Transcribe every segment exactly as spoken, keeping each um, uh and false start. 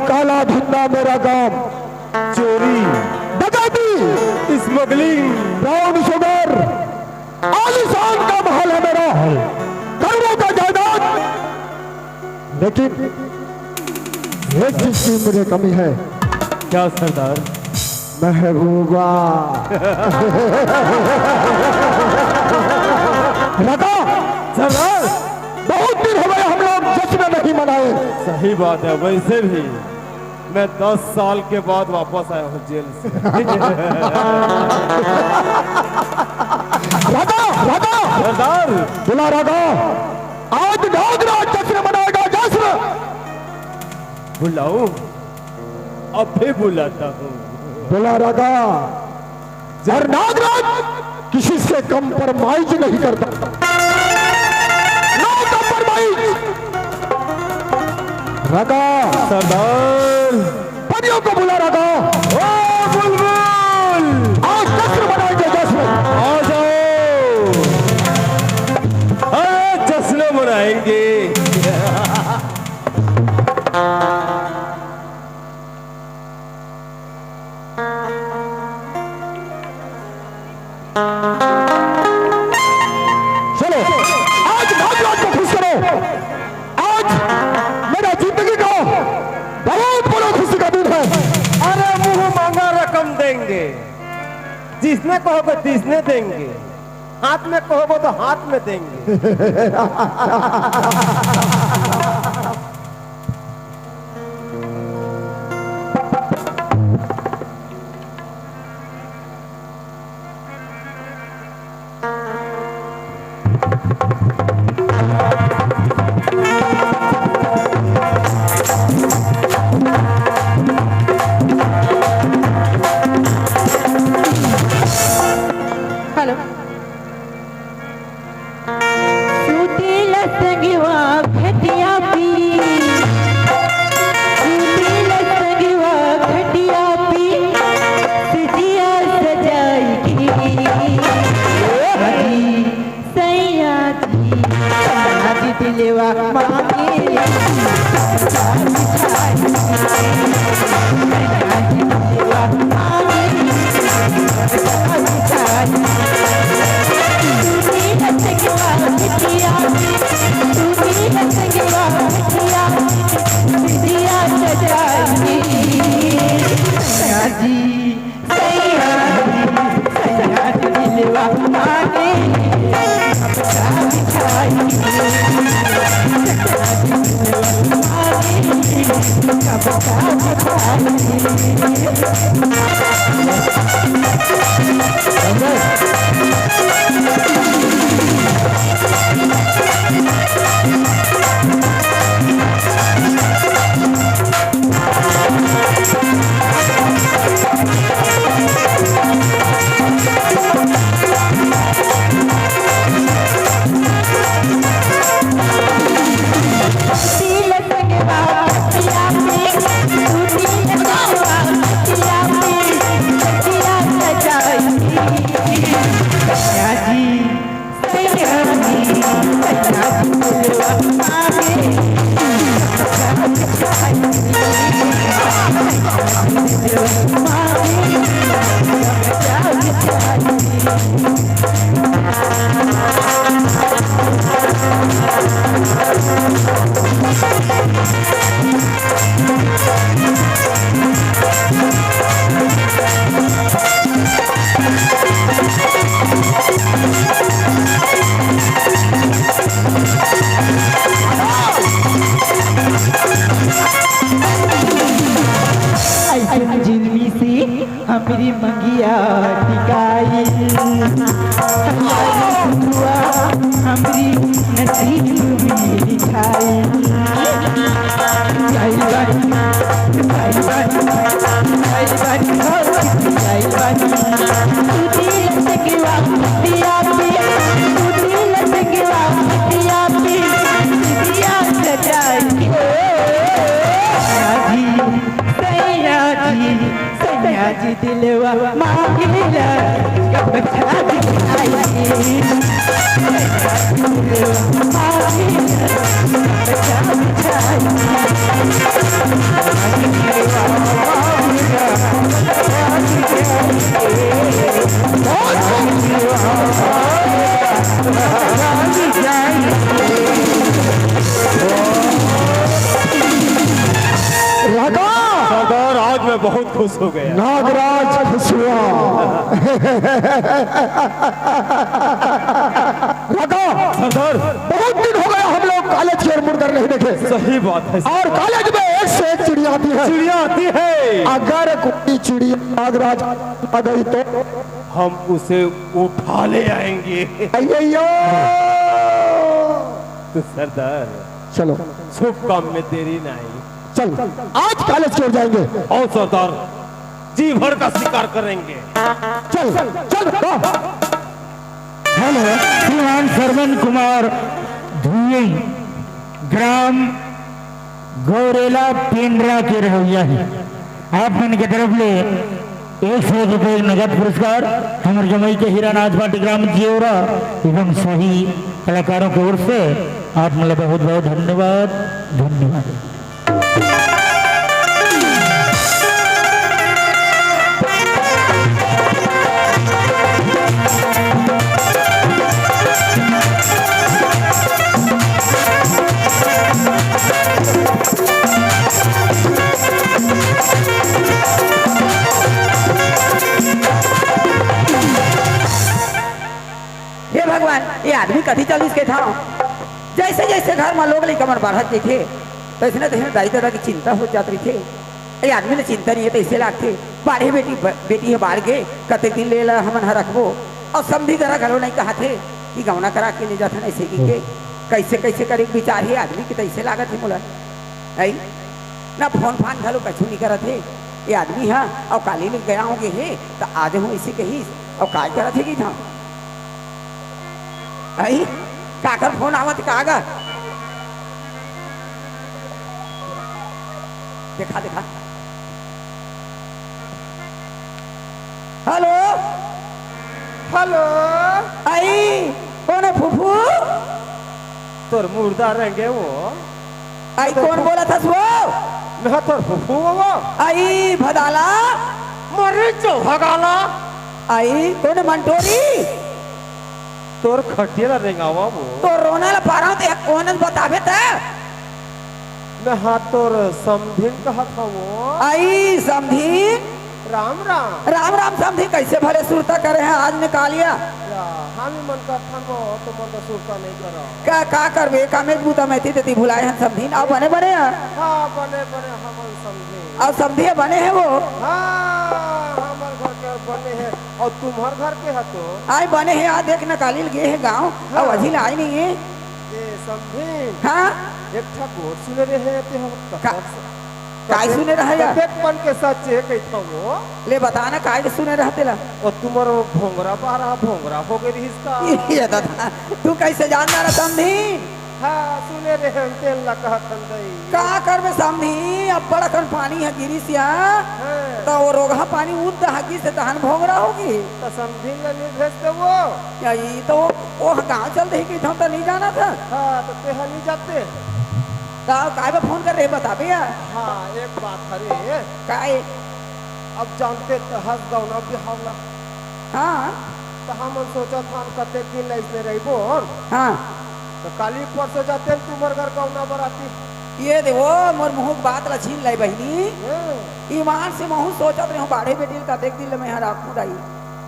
काला धंधा मेरा काम, चोरी, डकैती, स्मगलिंग, ब्राउन शुगर, आलीशान का महल है मेरा, करोड़ों का जायदाद, लेकिन एक चीज की मुझे कमी है। क्या सरदार? महबूबा। रागा, सरदार। बहुत दिन हो गए हम लोग जश्न नहीं मनाए। सही बात है, वैसे भी मैं दस साल के बाद वापस आया हूँ जेल से। रागा, रागा। सरदार। बुला रागा। आज नागराज जश्न मनाएगा, जश्न। बुलाऊं? अभी बुलाता हूँ। बुला रागा। और नागराज किसी से कॉम्प्रोमाइज नहीं करता। नो कॉम्प्रोमाइज। रागा। सरदार। परियों को बुला रागा। ओ बुलबुल। आज जश्न मनाएंगे, जश्न। आ जाओ। अरे जश्न मनाएंगे। चलो, आज नागराज को खुश करो। आज मेरा जिंदगी का बहुत बड़ा खुशी का दिन है। अरे मुंह मांगा रकम देंगे, जिसने कहोगे तिसने देंगे, हाथ में कहोगे तो हाथ में देंगे। हेलो। सूतीला संगवा खटिया पी, सूतीला संगवा खटिया पी, सिजिया सजाई के। सैया जी, सैया जी दिलवा मांगे। अइसन जुलमी से हमरी मंगिया टिकाई, हमरी नसीब में लिखाई। जाई बानी, जाई बानी, जाई बानी, जाई बानी। तू दिल से गिवा पिया पी, तू दिल से गिवा पिया पी, पिया सजाई। ओ, राजी। सैया जी, सैया जी दिलवा मांगेला, कब छा दिखाई। सैया जी दिलवा मांगेला, कब छा दिखाई। बहुत खुश हो गया। नागराज खुश हुआ। रघा, सरदार। बहुत दिन हो गया हम लोग कॉलेज के अंदर नहीं देखे। सही बात है। और कॉलेज में एक से एक चिड़िया आती है। चिड़िया आती है। अगर कोई चिड़िया नागराज आ गई तो हम उसे उठा ले आएंगे। अय्यो। तो सरदार, चलो। शुभ काम में देरी नहीं। चल, आज कॉलेज की ओर जाएंगे। और सरदार, जी भर का शिकार करेंगे। चल, चल, चल। हेलो, श्रीमान श्रवण कुमार धुए, ग्राम गौरेला पेंड्रा के रहइया हे। आप मन के तरफ ले एक सौ रुपये नगद पुरस्कार हमर जमई के हीरानाथ पाटी ग्राम जियोरा एवं सही कलाकारों की ओर से आप मन ला बहुत बहुत धन्यवाद। धन्यवाद। हे भगवान, ये आदमी कति चलिस के था। जैसे जैसे घर में लोग लइका मन बाढ़त जथे, तैसने तैसने दाई ददा की चिंता हो जात रहिथे। ये आदमी ने चिंता नहीं है, तैसे लागथे। बाढ़े बेटी, ब-, बेटी हे बाढ़ गे, कतेक दिन ले ला हमन ह रखबो। और समधी करा घलो नहीं कहाथे कि गौना करा के ले जाथन ऐसे की के। कैसे कैसे करे के विचार हे आदमी के, तैसे लागत हे मोला। आई? ना फोन फान घलो कछु नहीं करत हे ये आदमी हा। और काली ले गया होगे हे, त आज हूँ इसे कहिस, और काय करत हे कि था? आई? काकर फोन आवत का गा? देखा, देखा। हेलो? हेलो? आई, कोन हे फूफू? तोर मुर्दा रेंगे वो। आई, कोन बोलत हस वो? मैं तोर फूफू वो। आई, भदाला। मरी जो भगाला। आई, कोन हे मंटोरी? तोर खटिया ला रेंगावा वो। तोर रोना ला पारा ते कोन हे बताबे त? मैं हा तोर समधिन कहत हवो। आई समधिन। राम राम। राम राम समधी, कैसे भले सुरता करे हे आज निकालिया? या, हम ही मन करथन वो, तो मन तो सुरता नहीं करो। का, का करबे, कामेच बुता में थी, ते ती भुलाए हन समधिन। अउ बने बने हे? हाँ, बने बने हमन समधिन। अउ समधी बने हे वो? हाँ, हमर घर के बने हे। अउ तुम्हर घर के ह तो? आय बने हे, आ देख न काली ल गे हे गाँव, हाँ। अउ अझी ल आय नहीं हे। ए, समधिन। हाँ? एक ठा गोठ सुने रहे ते हम का-, कतक स-, काय कतेक, सुने रहे या? कतेक मन के सच हे कहिथव वो? ले बता ना, काय के सुने रहे तेला? ओ तुम्हर वो भोंगरा बारा भोंगरा हो गे रिहिस का? ये दादा, तू कैसे जान डारे समधिन? हाँ, सुने रहे हम तेन ला कहत हन दई। का करबे समधी, अब्बड़ अकन पानी ह गिरिस या, हाँ। त वो रोगहा पानी उद दहागिस हे, तहन भोंगरा होगे। त समधी ला नहीं भेज दे वो। या, ई तो वो, वो गाँव चल देही कहिथव त नहीं जानत हे। हाँ, त तेहा नहीं जाते। त काय बा फोन करे रहे, बताबे या। हाँ, एक बात हरे। काय? अब जानते त हस गौना बिहाव ला। हाँ। त हमन सोचत हन कतेक दिन ला इसने रहिबो। हाँ। त काली परसों जाते तुम्हर घर गौना बराती। ये दे वो मोर मुँह के बात ला छीन लाई बहिनी। हाँ। ईमान से महूँ सोचत रहे हूँ, बाढ़े बेटी ल कतेक दिन ले मैं ह राखूँ दाई।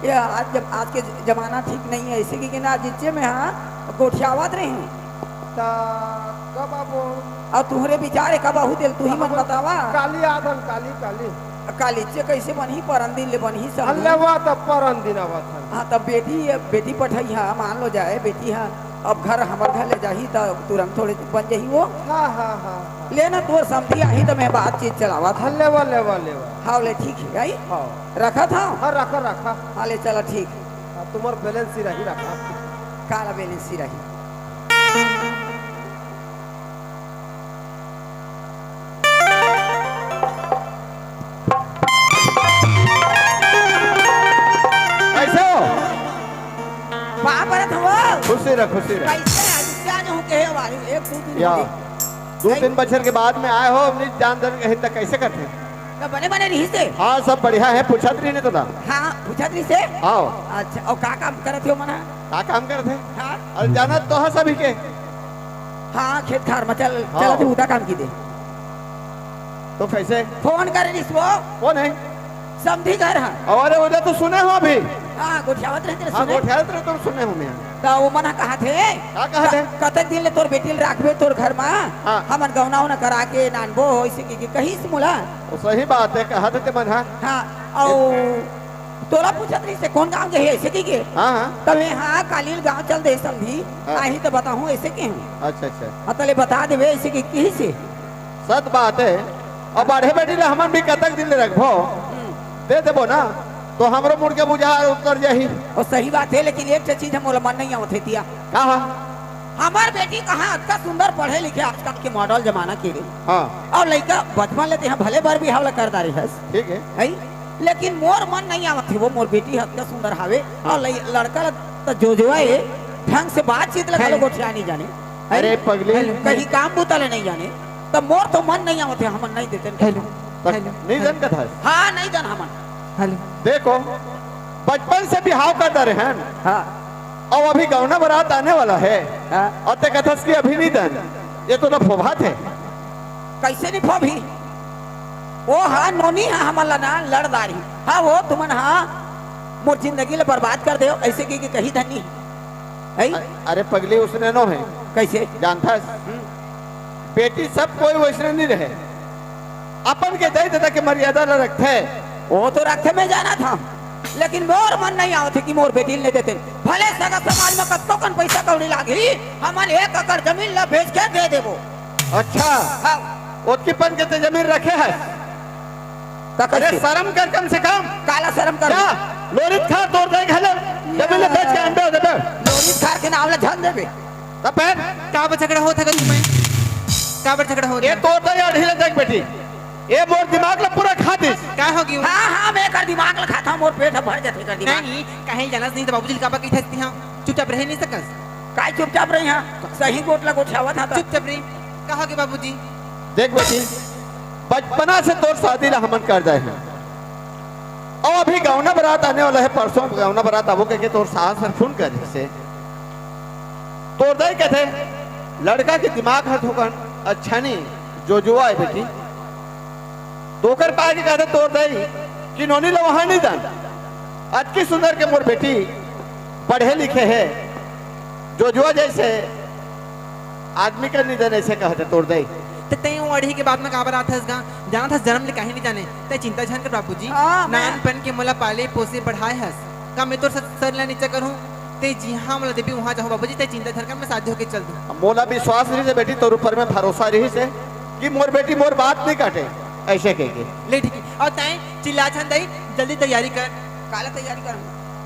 ये आज जब, आज के जमाना ठीक नहीं है, ऐसे की कि ना जिच्चे मैं ह गोठियावत रहे हूँ। त कब आबो? अउ तुहरे विचार हे कब आहू तेल तुही मन बतावा। काली आथन, काली, काली। काली चे कैसे बनही? परन दिन ले बनही समधी। अल्ले वा त परन दिन आवत हन। हाँ, तब बेटी, बेटी पठई हा, मान लो जाए, बेटी हा, अब घर, हमर घर ले जाही, त तुरंत थोड़े बन जाही वो। हाँ, हाँ, हाँ, हाँ। ले ना, तोर समधी आही, त मैं बातचीत चलावत हूँ। हाँ, लेवा, लेवा, लेवा। हाँ, ले, ठीक है, आई? हाँ। रखत हूँ। हाँ, रखा, रखा। हाँ, ले, चला, ठीक। हाँ, तुम्हार balance ही रही, रखा। काला balance ही रही। कैसे हो? पाँव परत हवं। खुशी रह, खुशी रह। कैसे है? क्या जो कहे वाली? एक, दो, तीन या, हो गई। दो, तीन बछर के बाद में आए हो, अपनी जान दन कहीं तक कैसे करते? तो बने बने रही से? हाँ, सब बढ़िया है, पूछत रही नहीं तो ना। हाँ, पूछत रही से? आओ। अच्छा, और का काम करत हो मना? का काम करत है? हाँ। अरे जाना तो है सभी के। हाँ, खेत खार में चल, हाँ। चला तू उदा काम की दे। तो कैसे? फोन करे रिहिस वो। कौन है? समधी घर हा। अरे, ओला तो सुने हो अभी। हाँ, गोठियावत रहे तेरे हाँ, सुने। गोठियावत रहे तो सुने हो मैं। त वो मन हा कहा थे? का कहा थे? क-, कतक दिन ले तोर बेटी ल राखबे तोर घर मा? हाँ। हमन गौना उना करा के नानबो, ऐसे कहिके कहिस मोला। वो सही बात है, कहा थे ते मन हा। हाँ, अउ तोला पूछत रहिस हे, कौन गाँव गे हे, ऐसे कहिके। हाँ, हाँ। त मैं, हाँ, काली ल गाँव चल दे समधी, हाँ। आही त बताहूँ, ऐसे कहे हूँ। अच्छा, अच्छा। हाँ, तले बता देबे, ऐसे कहिके कहिस हे। सत बात है। अब बाढ़े बेटी ला हमन भी कतक दिन ले रखबो? हम्म। दे देबो ना, तो हमरो मुड़ के बुझार उतर जाही। अउ सही बात है, लेकिन एक ठे चीज ह मोला मन नहीं आवत हे तिया। का हा? हमर बेटी कहाँ अतका सुंदर पढ़े लिखे आजकल के मॉडल जमाना के रे। हाँ। अउ लइका बचपन ले तेहा भले बर बिहाव ला कर डारे हस। ठीक है। है? लेकिन मोर मन नहीं आवत हे वो मोर बेटी ह अतका सुंदर हावे। हाँ। अउ लइ-, लड़का ला त जोजवा ए, ढंग से बातचीत ला घलो हेलो। गोठिया नहीं जाने। है? अरे पगली। हेलो। कहीं काम बूता ले नहीं जाने। त मोर तो मन नहीं आवत हे, हमन नहीं देते। हेलो। त हेलो। नहीं हेलो। दन कथा है। हाँ, नहीं दन हमन। हेलो। देखो, बचपन से बिहाव कर डारे हन। हाँ। अउ अभी गौना बरात आने वाला है। हाँ। अउ ते कथस कि अभी नहीं दन। ये तो ना फोभात है। कैसे नहीं फोभी? वो हा नोनी हा हमन ला ना लड़ डारी। हाँ, वो तुमन हा मोर जिंदगी ला बर्बाद कर देव, ऐसे कहिके कही धनी। है? अ-, अरे पगली, उसने नो है। कैसे? जानथस? हम्म। बेटी सब कोई वैसने नहीं रहे। अपन के दाई ददा के मर्यादा ला रखथे। वो तो रखथे, मैं जानत हँव, लेकिन मोर मन नहीं आवत हे कि मोर बेटी ल नहीं देते। भले सगा समाज में कतको कन पैसा कौड़ी लागही, हमन एक एकड़ जमीन ला बेच के दे देबो। अच्छा। हाँ। ओतकी पन के ते जमीन रखे है? त अरे कैसे? शर्म कर कम से कम। काला शर्म कर? जा, लोरित खा तोर दाई घलो जमीन ला बेच के अंडे देबे। लोरित खार के नाम ला झन देबे। त फेर? काबर झगड़ा होत हे तुमन? काबर झगड़ा होत ये हे? तोर दाई अढ़ी ले देख बेटी, ये मोर दिमाग ला पूरा खा दिस। का हो गे? हाँ, हाँ, मैं एकर दिमाग ला खाता हूँ, मोर पेट ह भर जाथे एकर दिमाग। नहीं, काहे जानस नहीं त बाबूजी ल काबर कहिथस तिहाँ? चुपचाप रहे नहीं सकस? काय चुपचाप रही हाँ? सही गोठ ला गोठियावत हाँ त। चुपचाप रही। का हो गे बाबूजी? देख बेटी, बचपना से तोर शादी ला हमन कर दे हन। अउ अभी गौना बरात आने वाला है, परसों गौना बरात आबो कहिके तोर सास हर फोन करिस हे। तोर दाई कथे, लड़का के दिमाग ह थोकन अच्छा नहीं, जोजुआ है बेटी। त ओकर पाय के कथे तोर दाई कि नोनी ला वहाँ नहीं दन। अतकी सुंदर के मोर बेटी पढ़े लिखे हे, जोजुआ जैसे आदमी का निधन ऐसे कहत हे तोर दाई। त तैं वो अड़ही के बात में काबर आथस गा? जानत हस, जन्म ले काहे नहीं जाने। तैं चिंता झन कर बाबूजी। हाँ, मैं नानपन के मोला पाले पोसे बढ़ाए हस। का मैं तोर सर, सर ला नीचा करहूँ? तैं जिहाँ मोला देबे उहाँ जाहूँ बाबूजी, तैं चिंता झन कर, मैं साध्य होके चल दूँ। मोला विश्वास रहिस हे बेटी, तोर ऊपर में भरोसा रहिस हे कि मोर बेटी मोर बात नहीं काटे, ऐसे कहिके। ले ठीक हे। अउ तैं चिल्ला झन दाई, जल्दी तैयारी कर। काला तैयारी कर?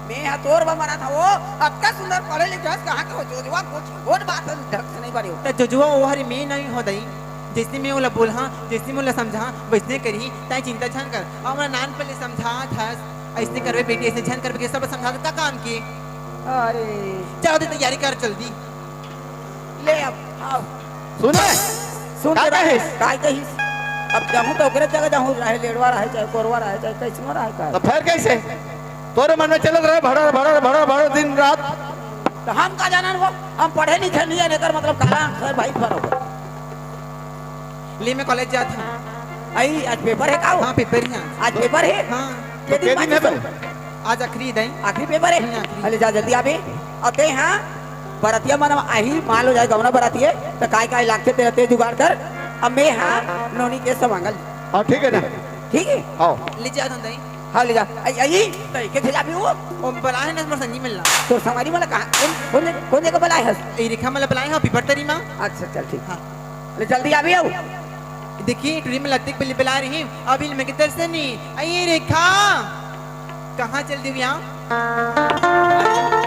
मैं हा तोर बर मरत हँव, अतका सुंदर पढ़े लिखे हस, कहाँ के हो जोजवा, गोठ, गोठ बात ढंग से नहीं बने हो। त जोजवा वो हर मैं नहीं हो दाई, जैसे मैं ओला बोलहूँ, जैसे मैं ओला समझाहूँ, वैसने करही, तैं चिंता झन कर। अउ मोला नानपन ले समझात हस, ऐसने करबे बेटी, ऐसने झन करबे, सब समझात हस, का काम के? अरे। जाओ दे, तैयारी कर जल्दी। ले अब, आओ। सुन। सुन का के कहिस? काय कहिस? अब जाहूँ त ओकरे जगह जाहूँ, चाहे लेड़वा रहे, चाहे कोरवा रहे, चाहे कैसनो रहे का। त फेर कैसे? तोरे मन में चलत रहे भड़र, भड़र, भड़र, भड़र दिन रात। त हम का जानन वो? हम पढ़े लिखे नहीं हन, एकर मतलब काला अंक हे भाई, बरोबर। ले मैं कॉलेज जात हँव। आई, आज पेपर हे का वो? हाँ, पेपर हे आज। आज पेपर हे? हाँ। के दिन के दिन हे बाँचिस? आज आखिरी दाई। आखिरी पेपर हे? हम्म, आखिरी। अरे जा जल्दी आबे। अउ तैं हा बरतिया मन आही, मान लो जाए गौना बराती हे, त काय काय लागथे तेला तैं जुगाड़ कर। अब मैं हा नोनी के सवांगल। हाँ, ठीक हे ना? ठीक हे? हाँ। ले जात हँव दाई। हाँ, ले जा। आई, आई, तैं के थे जाबे वो? ओ, बलाए हे ना, मोर संगी मन ला। तोर संगवारी मन ला कहाँ? कौन, कौन, कौन जगह बलाए हस? ए, रेखा मन ला बलाए हँव, पीपर तरी मा। अच्छा, चल ठीक। हाँ। ले जल्दी आबे अउ। देखी, टुरी में लगते के पहले बला रही, अभी मैं किधर से नहीं। अये रेखा, कहाँ चल दी भैया?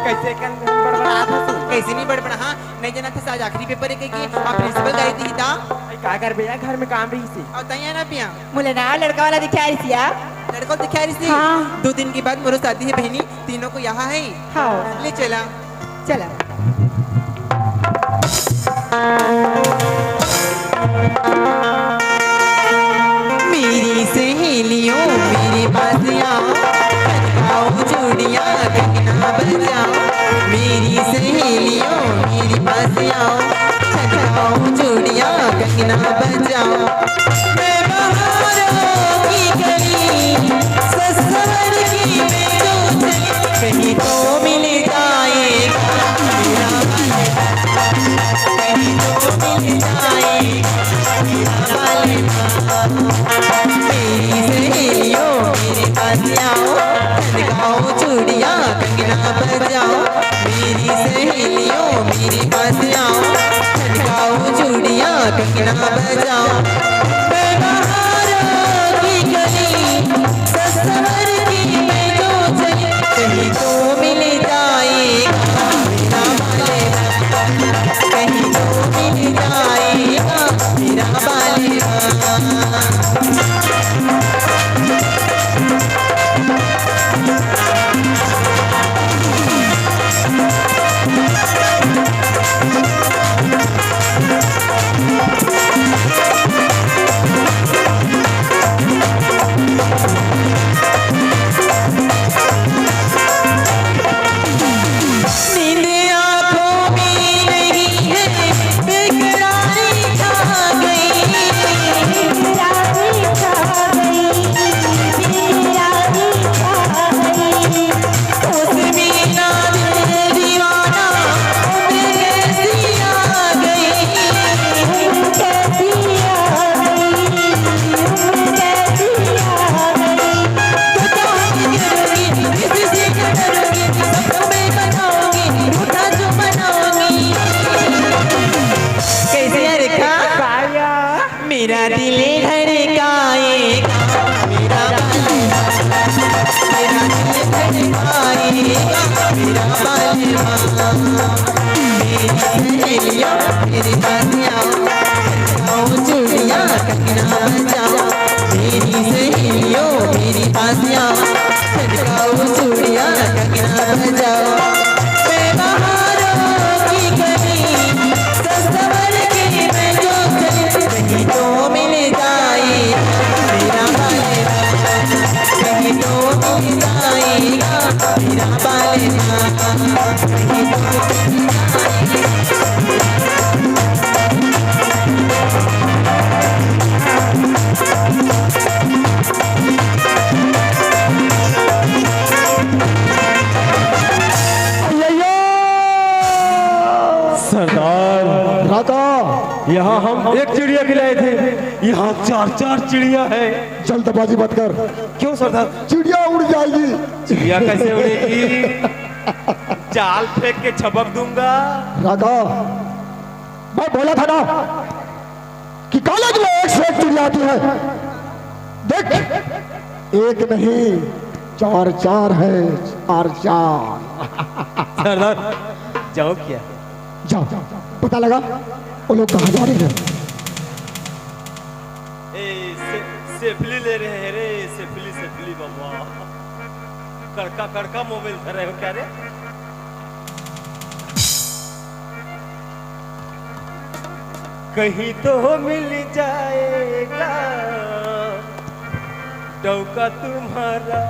कैसे कन बड़बड़ात हस? कैसे नहीं बड़बड़ा, हाँ? नहीं जानत हस आज आखिरी पेपर हे कहिके, अब प्रिंसिपल दाई दी ता। अरे का करबे यार, घर में काम रहिस हे। अउ तैं ना पिया। मोला ना लड़का वाला दिखाए रहिस या। लड़का दिखाए रहिस? हाँ। दो दिन के बाद मोरो शादी हे बहिनी, तीनों को यहाँ हे। हाँ। ले चला। चला। मेरी सहेलियों मेरे पास आओ, खनकाओ चूड़ियाँ कंगना बजाओ। मेरी सहेलियों मेरे पास आओ, खनकाओ चूड़िया कंगना बजाओ, मैं बहारों की कली, ससुर की मैं जोजली, कहीं तो मिल जाएगा मेरा बालेगा, कहीं तो मिल जाएगा मेरा बालेगा। मेरी सहेलियों, मेरे पास आओ, खनकाओ चूड़िया कंगना बजाओ। मेरी सहेलियों, मेरे पास आओ, खनकाओ चूड़िया कंगना बजाओ। मैं बहारों की कली, ससुर की मैं जोजली, कहीं तो मिल जाएगा मेरा बालेगा, कहीं तो मिल जाएगा मेरा बालेगा। नींद आंखों में नहीं है, बेकरारी छा गई। बेकरारी छा गई, बेकरारी छा गई। होश में ना दिल दीवाना, उम्र कैसी आ गई। उम्र कैसी आ गई, उम्र कैसी आ गई। बताओ क्या करूँगी, किससे क्या करूँगी, सबको मैं बताऊँगी, रूठा जो मनाऊँगी। कैसी है रेखा? मेरा दिल धड़काएगा, मेरा बालेगा, मेरा दिल धड़काएगा, मेरा बालेगा। मेरी सहेलियों, मेरे पास आओ, आओ चूड़िया कंगना बजाओ। मेरी सहेलियों, मेरे पास आओ, खनकाओ चूड़िया कंगना बजाओ। मैं बहारों की कली, ससुर की मैं जोजली, कहीं तो मिल जाएगा मेरा बालेगा, कहीं तो मिल जाएगा मेरा बालेगा, कहीं तो मिल जाएगा। सरदार, राजा, यहाँ हम एक चिड़िया खिलाए थे, यहाँ चार चार चिड़िया है। जल्दबाजी मत कर। क्यों सरदार? चिड़िया उड़ जाएगी। चिड़िया कैसे उड़ेगी? जाल फेंक के झपक दूंगा। राजा, मैं बोला था ना कि कॉलेज में एक से एक चिड़िया आती है। देख, एक नहीं, चार चार है, चार चार। सरदार, जाओ क्या? जाओ, पता लगा वो लोग कहाँ जा रहे हैं। ए, से-, सेफली ले रहे हैं रे, सेफली, सेफली बाबा। कड़का, कड़का मोबाइल धरे हो क्या रे? कहीं तो मिल जाएगा डौका तुम्हारा।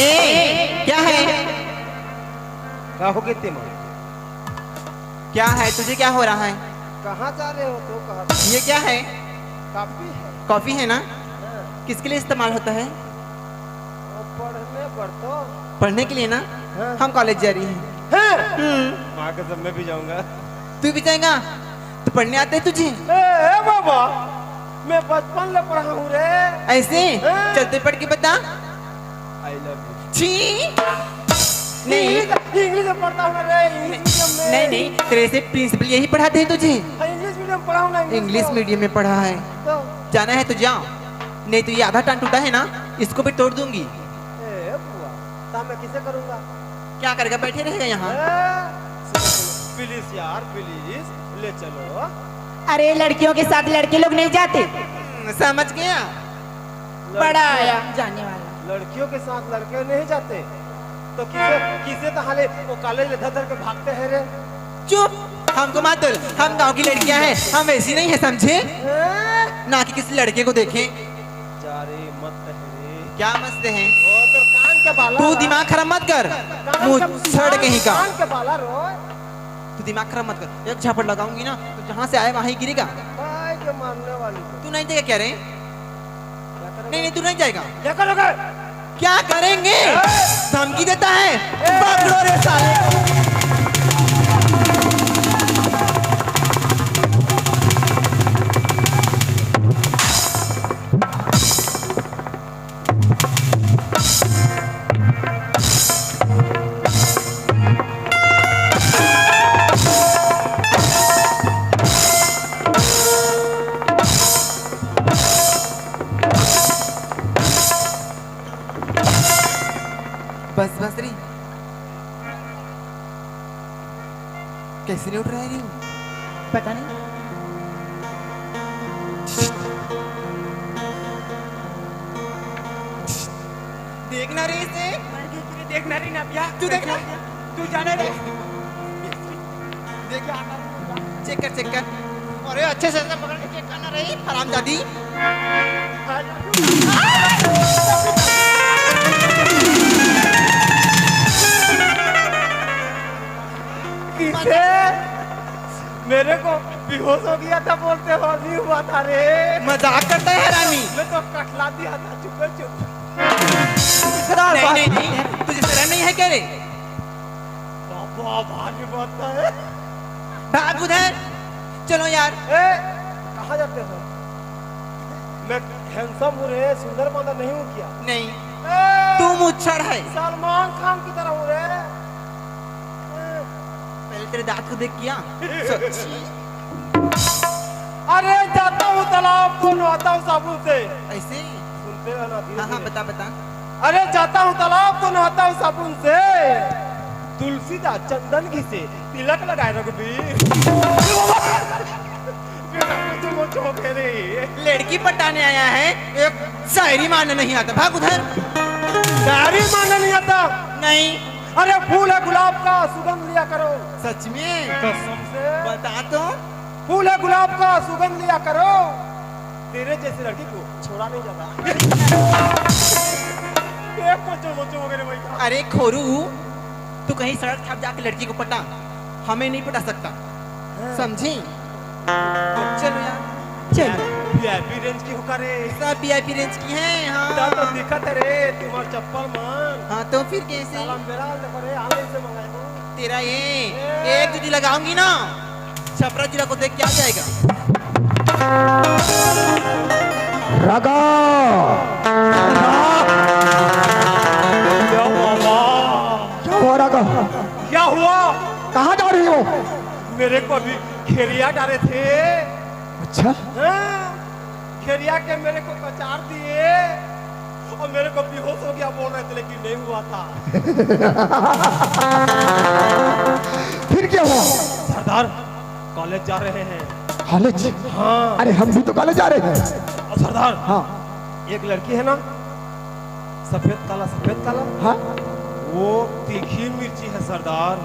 ए, क्या है? का हो गए तेमा? क्या है, तुझे क्या हो रहा है? कहाँ जा रहे हो तो कहा? ये क्या है? कॉफी है। कॉफी है ना? हाँ। किसके लिए इस्तेमाल होता है? वो पढ़ने पर तो। पढ़ने के लिए ना? हाँ। हम कॉलेज जा रही हैं। हैं? हम्म। माँ कसम, मैं भी जाऊंगा। तू भी जाएगा? तो पढ़ने आते हैं तुझे? ए, ए बाबा, मैं बचपन ले पढ़ा हूँ रे। ऐसे? हाँ। चल, तू पढ़ के बता। I love you। छी। नहीं। इंग्लिश, इंग्लिश में पढ़ता हूँ ना रे, इंग्लिश मीडियम में। नहीं, नहीं, तेरे से प्रिंसिपल यही पढ़ाते हैं तुझे। हाँ, इंग्लिश मीडियम पढ़ा हूँ ना, इंग्लिश इंग्लिश को। मीडियम में पढ़ा है। तो? जाना है तो जाओ, नहीं तो ये आधा टांग टूटा है ना, इसको भी तोड़ दूंगी। ए बुआ, तो मैं किसे करूंगा? क्या करेगा, बैठे रहेगा यहाँ? ए, सुनो, सुनो, प्लीज यार, प्लीज, ले चलो। अरे, लड़कियों के साथ लड़के लोग नहीं जाते। हम्म, समझ गया। बड़ा लड़कियों, आया जाने वाला। लड़कियों के साथ लड़के नहीं जाते, तो किसे, किसे तो हाले वो कॉलेज ले धर धर के भागते हैं रे। चुप, हमको मत बोल, हम गांव की लड़कियां हैं, हम वैसी नहीं है, समझे? हैं? ना कि किसी लड़के को देखें। जा रे, मस्त है रे। क्या मस्त है? वो तो कान के बाला तू रो। दिमाग खराब मत कर, कान के, मुंह छड़ कहीं का। कान के बाला रो। तू दिमाग खराब मत कर, एक झापड़ लगाऊंगी ना तो जहाँ से आए वहीं गिरेगा। भाई के मारने वाली को। तू नहीं जाएगा क्या रे? क्या करोगे? नहीं नहीं, तू नहीं जाएगा। क्या करोगे? क्या करेंगे? धमकी देता है। पकड़ो रे साले। बस बस री। कैसे नहीं उठ रहा है रे? पता नहीं। देखना रे इसे। देखना रे ना भैया। तू देखना। तू जाने दे। देखिए, चेक कर, चेक कर। अरे अच्छे से ऐसे पकड़ के चेक करना रे, हरामजादी। किसे? मेरे को बेहोश हो गया था बोलते हो, नहीं हुआ था रे। मजाक करता है हरामी। मैं तो कटला दिया था चुपे चुप। नहीं नहीं नहीं, तुझे शर्म नहीं है क्या रे? बाबा भारी बात है। भाग उधर। चलो यार। ए, कहाँ जाते हो? मैं हैंडसम हूँ रे, सुंदर मांदा नहीं हूँ क्या? नहीं, ए, तू मुच्छड़ है। सलमान खान की तरह हूँ रे। ए, पहले तेरे दांत को देख किया। सच्ची। अरे जाता हूँ तालाब को नहाता हूँ साबुन से। ऐसे ही? सुनते रहना धीरे हाँ हाँ, धीरे। बता बता। अरे जाता हूँ तालाब को नहाता हूँ साबुन से, तुलसीदास चंदन घी से तिलक लगाए रघुबीर। बेटा, कुछ वो जो कह रही है। लड़की पटाने आया है, एक शायरी मारने नहीं आता। भाग उधर। शायरी मारना नहीं आता। नहीं। अरे फूल है गुलाब का, सुगंध लिया करो। सच में? कसम से। बता तो। फूल है गुलाब का, सुगंध लिया करो। तेरे जैसी लड़की को छोड़ा नहीं जाता। ये कोचो मोचो वगैरह भाई। अरे खोरू, तू कहीं सड़क छाप जाके लड़की को पटा, हमें नहीं पटा सकता। समझी? चलो यार, चल। वीआईपी रेंज की होकर रे। सब वीआईपी रेंज की है। हाँ। तो दिखत है रे तुम्हार चप्पल मन। हाँ, तो फिर कैसे? साला मेरा देखो रे, ऑनलाइन से मंगाया तू। तेरा ये एक दो लगाऊंगी ना, छपरा जिला को देख के आ जाएगा। रागा। क्या बाबा? क्या हुआ रागा? क्या हुआ? कहाँ जा रही हो? मेरे को अभी खेरिया डाले थे। अच्छा। हाँ, खेरिया के मेरे को कचार दिए और मेरे को बेहोश हो गया बोल रहे थे, लेकिन नहीं हुआ था। फिर क्या हुआ? सरदार, कॉलेज जा रहे हैं। कॉलेज? हाँ। अरे हम भी तो कॉलेज जा रहे हैं। और सरदार, हाँ। एक लड़की है ना, सफेद काला, सफेद काला। हाँ। वो तीखी मिर्ची है सरदार।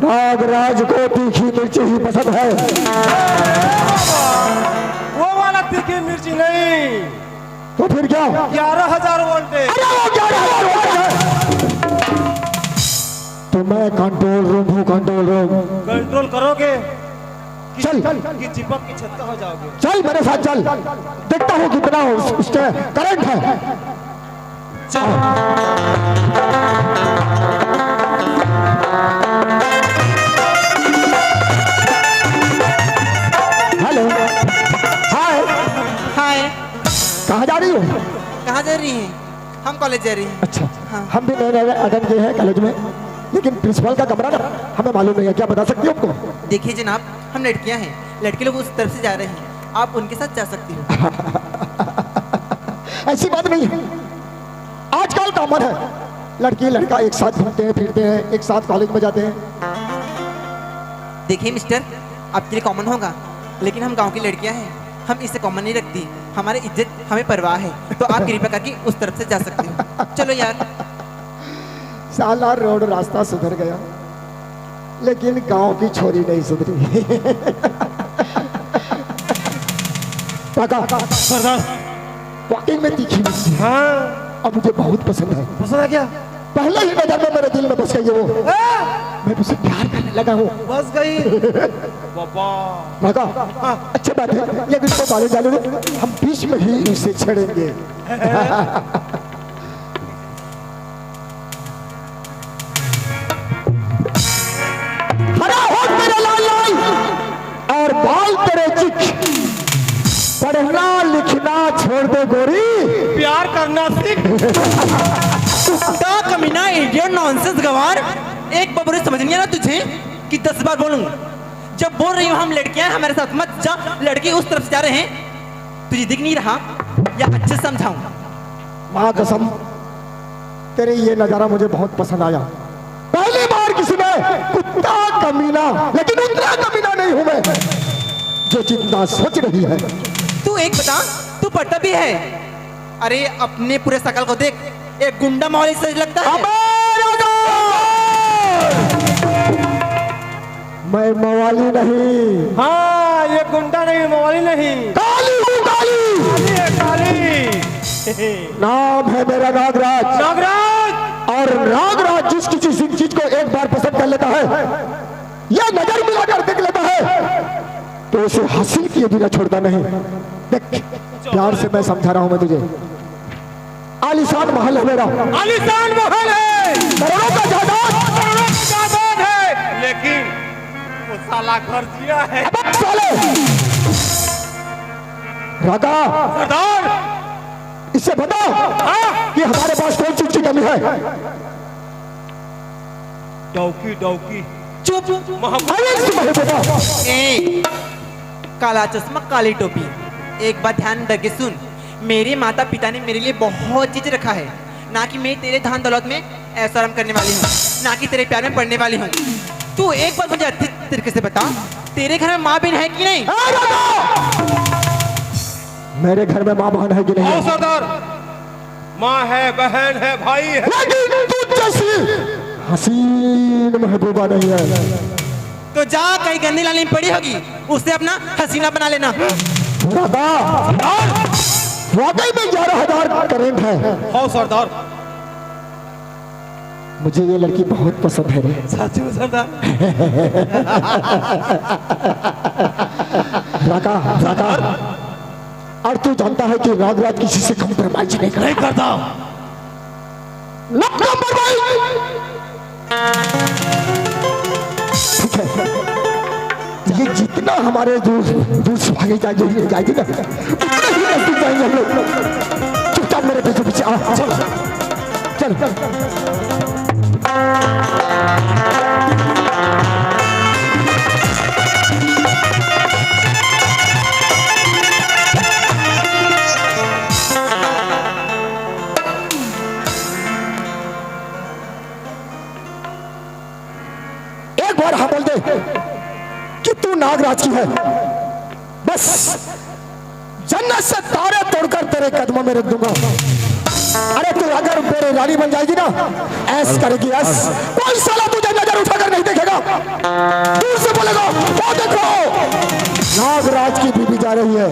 नागराज को तीखी मिर्ची ही पसंद है। वो वाला तीखी मिर्ची नहीं। तो फिर क्या? ग्यारह हजार वोल्टेज। अरे वो ग्यारह हजार वोल्ट है। तो मैं कंट्रोल रूम हूँ, कंट्रोल रूम। कंट्रोल करोगे कि, चल। कि चिपक के छत्ता हो जाओगे। चल मेरे साथ चल, देखता हूँ कितना उस, उसके करंट है। चलो। हेलो। हाय। हाय। कहाँ जा रही हो? कहाँ जा रही हैं? हम कॉलेज जा रही हैं। अच्छा। हाँ। हम भी नए नए अटेंड किए हैं कॉलेज में, लेकिन प्रिंसिपल का कमरा ना हमें मालूम नहीं है। क्या बता सकती हो हमको? देखिए जनाब, हम लड़कियां हैं, लड़के लोग उस तरफ से जा रहे हैं, आप उनके साथ जा सकती हो। ऐसी बात नहीं है। आजकल कॉमन है, लड़की लड़का एक साथ घूमते हैं, फिरते हैं, एक साथ कॉलेज में जाते हैं। देखिए मिस्टर, आपके लिए कॉमन होगा, लेकिन हम गांव की लड़कियां हैं, हम इसे कॉमन नहीं रखती। हमारी इज्जत हमें परवाह है, तो आप कृपया करके उस तरफ से जा सकते हो। चलो यार। साला रोड रास्ता सुधर गया, लेकिन गांव की छोरी नहीं सुधरी। काका, सरदार। वाकई में तीखी मिर्ची है। हाँ। अब मुझे बहुत पसंद है। पसंद है क्या? पहले ही नजर में मेरे दिल में बस गई है वो। हाँ। मैं उसे प्यार करने लगा हूँ। बस गई। बाबा। रागा, हाँ। अच्छी बात है, ये बीच में बाले डालो, हम बीच में ही इसे छेड़ेंगे। हरा होठ मेरे लाल लाल और बाल तेरे चिक, पढ़ना लिखना छोड़ दे गोरी। प्यार करना सीख। कुत्ता कमीना, इडियट, नॉनसेंस गंवार, एक बार बोले समझ नहीं आ रहा तुझे कि दस बार बोलूं? जब बोल रही हूँ हम लड़कियां हमारे साथ मत जा, लड़के उस तरफ से जा रहे हैं, तुझे दिख नहीं रहा या अच्छे से समझाऊं? माँ कसम, तेरे ये नजारा मुझे बहुत पसंद आया। पहली बार किसी ने कुत्ता कमीना, लेकिन उतना कमीना नहीं हूं मैं, जो जितना सोच रही है। तू एक बता, तू पढ़ता भी है? अरे, अपने पूरे शकल को देख, एक गुंडा मवाली से लगता है। अबे राजा! मैं मवाली नहीं। हाँ, ये गुंडा नहीं, मवाली नहीं। काली हूँ, काली। काली है, काली। नाम है मेरा नागराज। नागराज। और नागराज जिस किसी चीज को एक बार पसंद कर लेता है, या नजर मिलाकर देख लेता है, तो उसे हासिल किए बिना छोड़ता नहीं। देख, प्यार से मैं समझा रहा हूं मैं तुझे। आलीशान महल है मेरा। आलीशान महल है। करोड़ों का जायदाद। करोड़ों का जायदाद है, लेकिन वो साला घर जिया है। अबे साले। रागा। सरदार। इससे बताओ हाँ। कि हमारे पास कौन सी चीज की कमी है। डौकी, डौकी। चुप। महबूबा। अरे इस महबूबा। ए, काला चश्मा, काली टोपी, एक बात ध्यान रख के सुन, मेरे माता पिता ने मेरे लिए बहुत चीज रखा है, ना कि मैं तेरे धन दौलत में ऐशो आराम करने वाली हूँ, ना कि तेरे प्यार में पड़ने वाली हूँ। तू एक बार मुझे अच्छे तरीके से बता, तेरे घर में माँ बहन है कि नहीं? ए, राजा! मेरे घर में माँ बहन है कि नहीं? हाँ सरदार, माँ है, बहन है, भाई है। लेकिन तुझ जैसी हसीन महबूबा नहीं है। तो जा, कहीं गंदी नाली में पड़ी होगी, उसे अपना हसीना बना लेना। दादा, वाकई में ग्यारह हजार करंट है। हाँ सरदार। मुझे ये लड़की बहुत पसंद है रे। सच में सरदार। राका, राका। और तू जानता है कि नागराज किसी से कॉम्प्रोमाइज नहीं करता। नहीं करता। No compromise। ठीक है, ये जितना हमारे दूर दूर से भागे जाएंगे, जाएंगे ना, उतने ही नजदीक जाएंगे हम लोग। चुपचाप मेरे पीछे पीछे आ। चल, चल। एक बार हाँ बोल दे कि तू नागराज की है। बस जन्नत से तारे तोड़कर तेरे कदमों में रख दूंगा। अरे तू अगर मेरी रानी बन जाएगी ना, ऐश करेगी ऐश, कोई साला तुझे नजर उठाकर नहीं देखेगा। दूर से बोलेगा, क्या देखो, नागराज की बीवी जा रही है।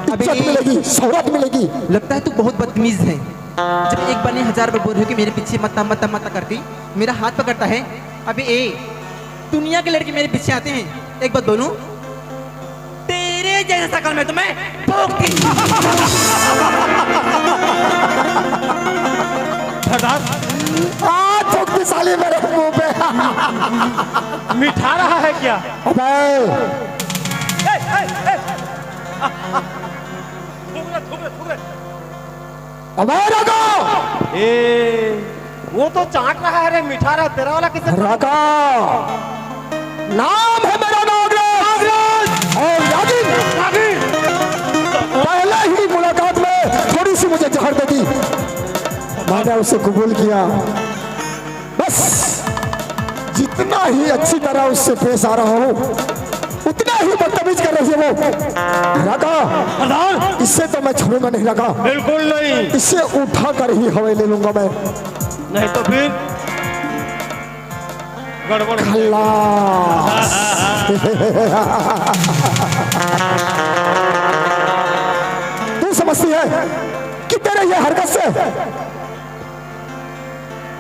इज्जत अभी मिलेगी, शोहरत मिलेगी। लगता है तू बहुत बदतमीज है। जब एक बार नहीं, हजार बार बोल रही हूँ कि मेरे पीछे मत आ, मत आ, मत आ करती, मेरा हाथ पकड़ता है। अबे ए, दुनिया के लड़के मेरे पीछे आते हैं, एक बात बोलूं, तेरे जैसे शकल में तो मैं भोंकती। सरदार, आज भोंकती साली मेरे मुंह पे। मिठा रहा है क्या? अबे। ए, ए, ए। थूक रे, थूक रे, थूक रे। अबे रागा! ए, वो तो चाट रहा है रे, मिठा रहा, तेरा वाला किसे? रागा! नाम है मेरा नागराज। नागराज! और नागिन! नागिन! पहले ही मुलाकात में थोड़ी सी मुझे जहर दे दी, मैंने उसे कबूल किया। बस जितना ही अच्छी तरह उससे पेश आ रहा हूँ, उतना ही बदतमीज कर रही है वो। रागा, सरदार। इससे तो मैं छोड़ूंगा नहीं रागा। बिल्कुल नहीं। इसे उठा कर ही हवाई ले लूंगा मैं। नहीं तो फिर गड़बड़ हो जाएगी। खल्लास। तू समझती है कि तेरे ये हरकत से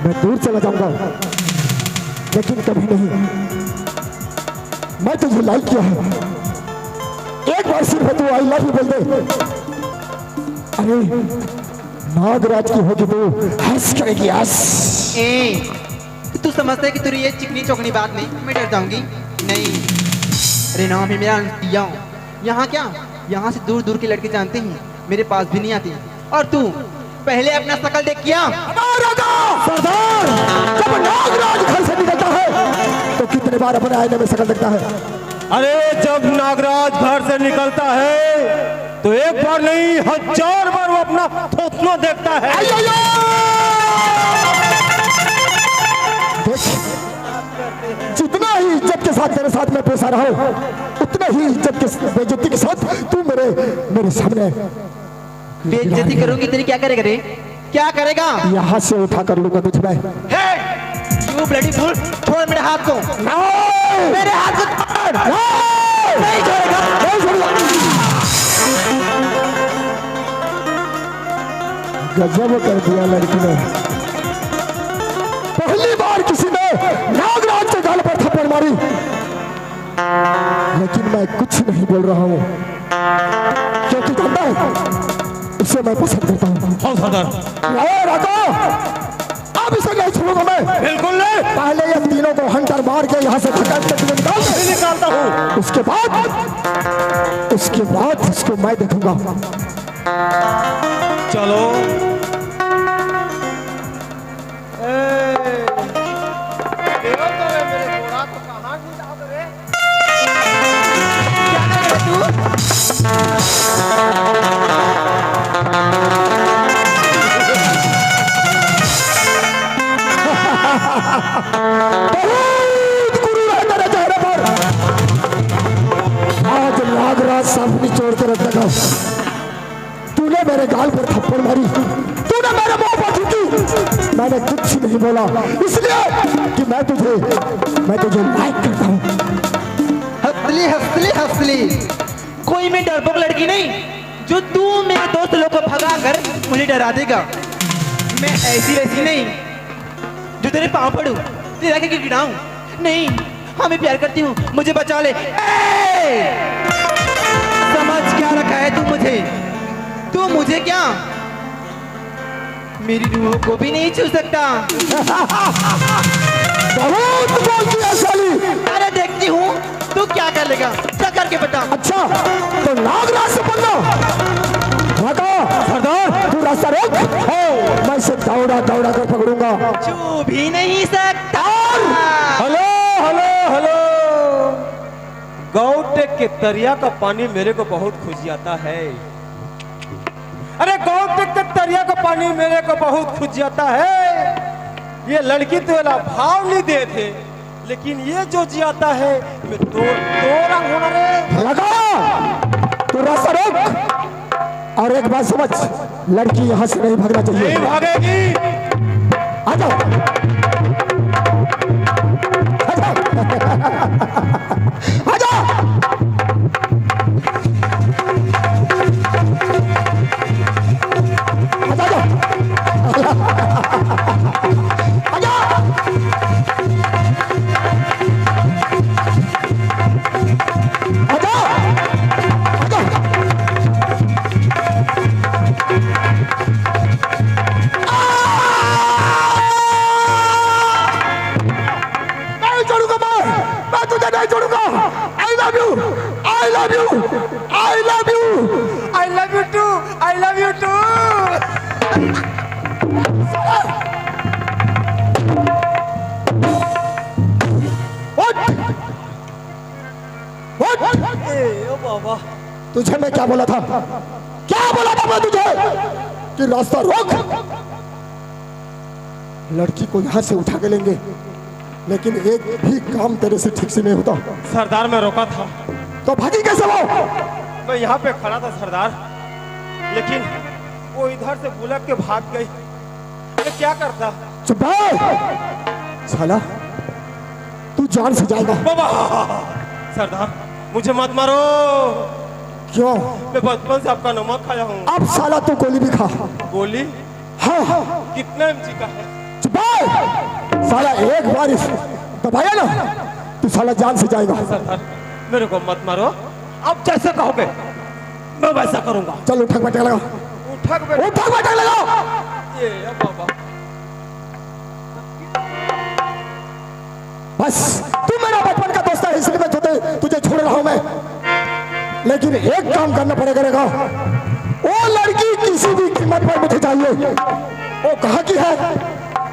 मैं दूर चला जाऊंगा, लेकिन कभी नहीं। मैं तुझे लाइक किया है, एक बार सिर्फ तू आई लव यू बोल दे। अरे, नागराज की होगी तू, हंस करेगी, हंस। ए, तू समझता है कि तेरी ये चिकनी चौकनी बात नहीं, मैं डर जाऊंगी? नहीं। अरे नाम है मेरा अंसिया। यहाँ क्या, यहाँ से दूर दूर के लड़के जानते हैं, मेरे पास भी नहीं आते। और तू पहले अपना शकल देख किया। सरदार, जब नागराज घर से निकलता है तो कितने बार अपने आईने में शकल देखता है? अरे, जब नागराज घर से निकलता है तो एक बार नहीं, हजार बार वो अपना थोथना देखता है। देख, जितना ही इज्जत के साथ तेरे साथ मैं पेश आ रहा हूँ, उतना ही इज्जत के, बेइज्जती के साथ तू मेरे मेरे सामने बेइज्जती करूंगी तेरी, क्या करेगा रे? क्या करेगा? यहाँ से उठा कर लूंगा तुझे मैं। हे, you bloody fool, छोड़ मेरे हाथ को। No! मेरे हाथ को छोड़। No! नहीं छोड़ेगा। नहीं छोड़ूंगा। गजब कर दिया लड़की ने। पहली बार किसी ने नागराज के गाल पर थप्पड़ मारी, लेकिन मैं कुछ नहीं बोल रहा हूँ, क्योंकि जानता है, इसे मैं पसंद करता हूँ। हाँ सरदार। ए, राघव, अब इसे नहीं छोड़ूंगा मैं। बिल्कुल नहीं। पहले ये तीनों को हंटर मार के यहाँ से धक्का से निकाल दे। नहीं निकालता हूँ। उसके बाद, उसके बाद इसको मैं देखूंगा। चलो। बहुत गुरूर है तेरे चेहरे पर। आज नागराज सब निचोड़ के रख देगा। तूने मेरे गाल पर थप्पड़ मारी, तूने मेरे मुंह पर थूकी, मैंने कुछ नहीं बोला, इसलिए कि मैं तुझे, मैं तुझे लाइक करता हूँ। हंसली, हंसली, हंसली। कोई मैं डरपोक लड़की नहीं जो तू मेरे दोस्त लोग को भगा कर मुझे डरा देगा। मैं ऐसी वैसी नहीं जो तेरे पाँव पड़ू, तेरा के गिड़गिड़ाऊं। नहीं, हाँ मैं प्यार करती हूँ, मुझे बचा ले। ए! समझ क्या रखा है तू मुझे? तू मुझे क्या, मेरी रूह को भी नहीं छू सकता। बहुत बोलती है साली। अरे देखती हूँ तू क्या कर लेगा, क्या करके बता। अच्छा, तो नागराज से पंगा? राघव, सरदार। तू रास्ता रोक। हो, मैं इसे दौड़ा दौड़ा कर पकड़ूंगा। छू भी नहीं सकता। Hello, hello, hello. गौटेक के तरिया का पानी मेरे को बहुत खुजियाता है। अरे, गौटेक के तरिया का पानी मेरे को बहुत खुजियाता है। ये लड़की तो एला भाव नहीं देत हे, लेकिन ये जो जियाता है, मैं तोर तोरा होना रे। राघव, तू रास्ता रोक। और एक बात समझ, लड़की यहाँ से नहीं भागना चाहिए। नहीं भागेगी। आ जाओ। आ जाओ। आ जाओ। आ जाओ। आ जाओ। आ जाओ। आ जाओ। नहीं छोड़ूंगा मैं, मैं तुझे नहीं छोड़ूंगा। I love you, I love you, I love you, I love you too, I love you too। उठ, उठ। ए, ओ बाबा। तुझे मैं क्या बोला था, क्या बोला था मैं तुझे कि रास्ता रोक? लड़की को यहाँ से उठा के लेंगे, लेकिन एक भी काम तेरे से ठीक से नहीं होता। सरदार, मैं रोका था। तो भागी कैसे वो? मैं यहाँ पे खड़ा था सरदार, लेकिन वो इधर से भुलक के भाग गई। मैं क्या करता? चुप रह साला, तू जान से जाएगा। बाबा, सरदार, मुझे मत मारो। क्यों? मैं बचपन से आपका नमक खाया हूँ। अब साला तू गोली भी खा। गोली? हाँ, हाँ। कितना एमजी का है? चुप रह। साला एक बार इस दबाया ना, तो साला जान से जाएगा। सरदार, मेरे को मत मारो, आप जैसे कहोगे मैं वैसा करूंगा। चल, उठक बैठक लगा। उठक बैठक? उठक बैठक लगा। ये बाबा। बस, तू मेरा बचपन का दोस्त है, इसलिए मैं तुझे, तुझे छोड़ रहा हूं मैं। लेकिन एक काम करना पड़ेगा रे, वो लड़की किसी भी कीमत पर मुझे चाहिए। वो कहाँ की है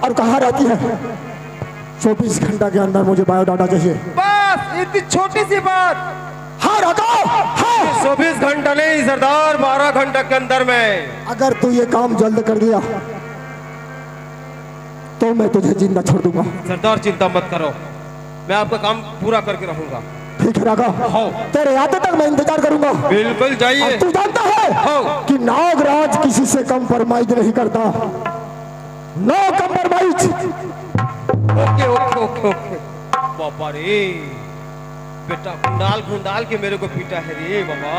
और कहाँ रहती है? चौबीस घंटा के अंदर मुझे बायोडाटा चाहिए। बस इतनी छोटी सी बात। हाँ, रखो। हाँ। चौबीस घंटा नहीं सरदार, बारह घंटा के अंदर में। अगर तू ये काम जल्द कर दिया तो मैं तुझे जिंदा छोड़ दूंगा। सरदार, चिंता मत करो, मैं आपका काम पूरा करके रहूंगा। ठीक है राघव। हाँ। तेरे आते तक मैं इंतजार करूंगा। बिल्कुल, जाइए। और तू जानता है हाँ। कि नागराज किसी से कॉम्प्रोमाइज नहीं करता। नो कॉम्प्रोमाइज। ओके, ओके, ओके, ओके। बाबा रे, बेटा गुंडाल गुंडाल के मेरे को पीटा है रे बाबा।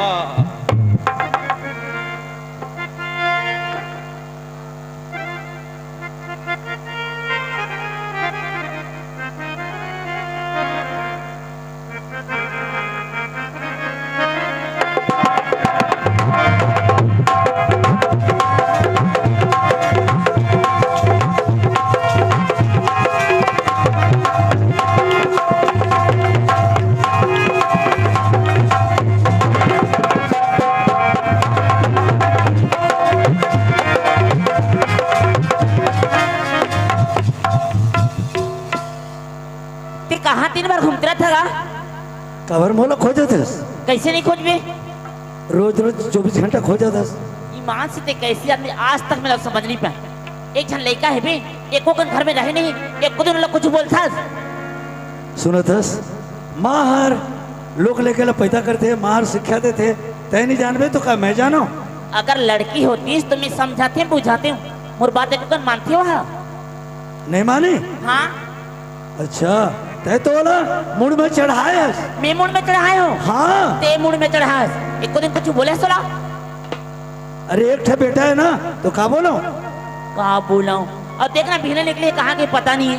ते कहाँ दिन भर घूमत रहिथस गा? काबर मोला खोजथस? कइसे नइ खोजबे? रोज रोज चौबीस घंटा खोजथस। ईमान से ते कइसे आदमी, आज तक मैं समझ नइ पाएंव। एक झन लइका हे बे, एको कन घर में रहे नहीं, एको दिन ओला कुछु बोलथस? सुनथस, माँ हर लोग लइका ला पैदा करथे, माँ हर शिक्षा देथे, तैं नइ जानबे तो का मैं जानंव? अगर लड़की होतिस तो मैं समझातेंव, बुझातेंव, मोर बात एको कन मानथे वह? नइ माने? हाँ। अच्छा, तैं तो ओला मुड़ में चढ़ाए हस। मैं मुड़ में चढ़ाए हंव? हाँ। ते मुड़ में चढ़ाए हस। एको दिन कुछु बोले हस ओला? अरे, एक ठे बेटा हे ना, तो का बोलंव? का बोलंव? अब देख ना, बिहने निकले, कहाँ गे पता नइ हे।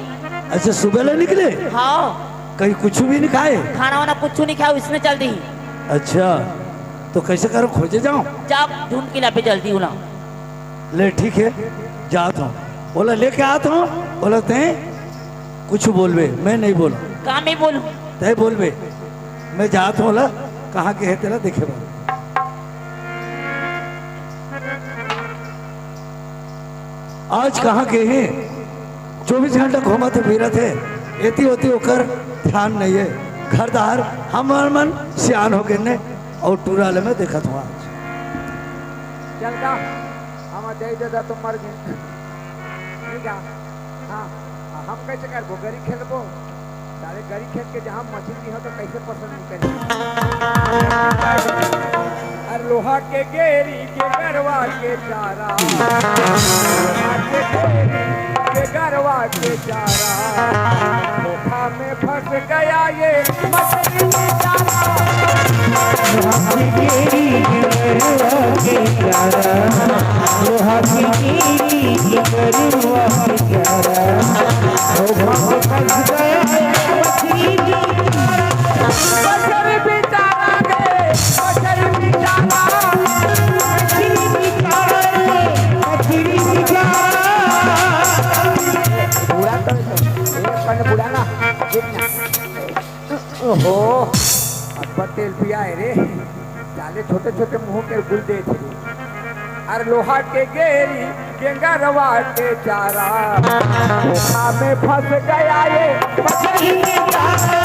अच्छा, सुबह ले निकले? हाँ। कहीं कुछु भी नइ खाए? खाना वाना कुछु नइ खाए, अइसने चल दिस। अच्छा, तो कइसे करंव, खोजे जांव? जा, ढूंढ के लाबे जल्दी ओला। ले ठीक हे, जात हंव, ओला लेके आत हंव, ओला तैं कुछु बोलबे, मैं नइ बोलंव। का मैं बोलहूँ? तैं बोलबे, मैं जात हंव ओला, कहाँ के हे तेला देखे बर। आज कहाँ के हे? चौबीस घंटा घूमत हे, फिरत हे, एती ओती ओकर ध्यान नइ हे। घर दार हमर मन सियान हो गेन ने, अउ टूरा ले मैं देखत हंव आज। चल का, हम जाई दादा, तुम मर गए। ठीक है, हाँ, हम कइसे करबो, गरी खेलबो? साले गरी खेल के जहाँ मछली नइ हो तो कइसे पसंद करी? अरे लोहा के गेरी के गरवा के चारा, लोहा के गेरी के गरवा के चारा, धोखा में फंस गया ये मछली बेचारा। लोहा के गेरी के गरवा के चारा, लोहा के गेरी के गरवा के चारा, धोखा में फंस गया ये मछली बेचारा। मछली बेचारा रे, मछली बेचारा। मछली बेचारा रे, मछली बेचारा। बूढ़ा तो, एक कन बूढ़ा ना, एक ना। ओहो, अब तेल पिया हे रे। साले छोटे छोटे मुंह के गुल दे थे। अरे लोहा के गेरी, गेंगरवा के चारा, धोखा में फंस गया ये मछली बेचारा।